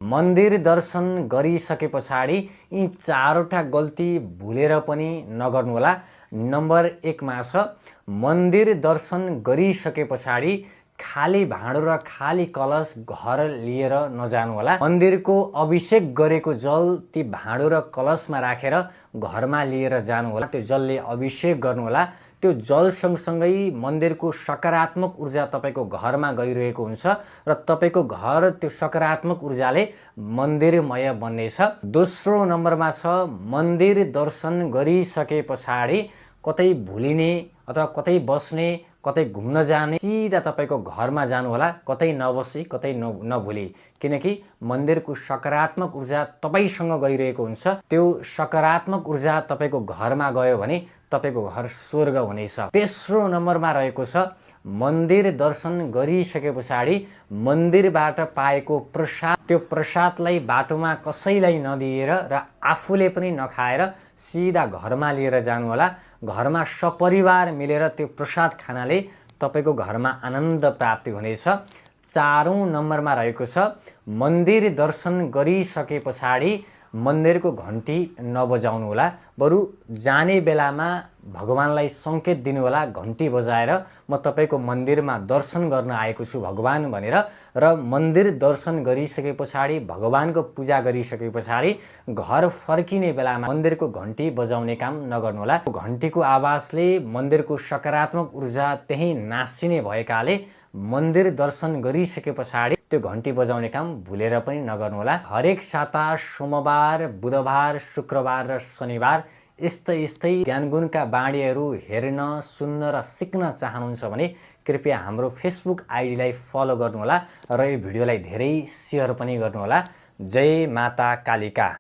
मन्दिर दर्शन गरिसके पछाडि यी चारवटा गल्ती भुलेर पनि नगर्नुहोला। नम्बर 1 मा छ मन्दिर दर्शन गरिसके पछाडि खाली भाँडो र खाली कलश घर लिएर नजानुहोला। मन्दिरको अभिषेक गरेको जल ती भाँडो र कलशमा राखेर घरमा लिएर जानुहोला। त्यो जलले अभिषेक गर्नुहोला। त्यो जल सँगसँगै मन्दिरको सकारात्मक ऊर्जा तपाईको घरमा गइरहेको हुन्छ र तपाईको घर त्यो सकारात्मक ऊर्जाले मन्दिरमय बन्नेछ। दोस्रो नम्बरमा छ मन्दिर दर्शन गरिसके पछाडि कतै भुलिने अथवा कतै बस्ने कतै घुम्न जाने सिधा तपाईको घरमा जानु होला, कतै नबसी कतै नभुली। किनकि मन्दिरको सकारात्मक ऊर्जा तपाईसँग गइरहेको हुन्छ। त्यो सकारात्मक ऊर्जा तपाईको घरमा गयो भने तपाईको घर स्वर्ग हुनेछ। तेस्रो नम्बरमा रहेको छ मन्दिर दर्शन गरिसके पछाडि मन्दिरबाट पाएको प्रसाद, त्यो प्रसादलाई बाटोमा कसैलाई नदिएर र आफूले पनि नखाएर सिधा घरमा लिएर जानु होला। घरमा सपरिवार मिलेर त्यो प्रसाद खानाले तपाईको घरमा आनन्द प्राप्ति हुनेछ। चारौं नम्बरमा रहेको छ मन्दिर दर्शन गरिसके पछाडि मन्दिरको घन्टी नबजाउनु होला, बरु जाने बेलामा भगवानलाई संकेत दिनु होला, घन्टी बजाएर म तपाईको मन्दिरमा दर्शन गर्न आएको छु भगवान भनेर। र मन्दिर दर्शन गरिसके पछाडि भगवानको पूजा गरिसके पछाडि घर फर्किने बेलामा मन्दिरको घन्टी बजाउने काम नगर्नु होला। घन्टीको आवाजले मन्दिरको सकारात्मक ऊर्जा त्यही नासिने भएकाले मन्दिर दर्शन गरिसके पछाडि त्यो घन्टी बजाउने काम भुलेर पनि नगर्नुहोला। हरेक साता सोमबार, बुधबार, शुक्रबार र शनिबार यस्तै ज्ञानगुणका बाणीहरू हेर्न, सुन्न र सिक्न चाहनुहुन्छ भने कृपया हाम्रो फेसबुक आइडीलाई फलो गर्नुहोला र यो भिडियोलाई धेरै सेयर पनि गर्नुहोला। जय माता कालिका।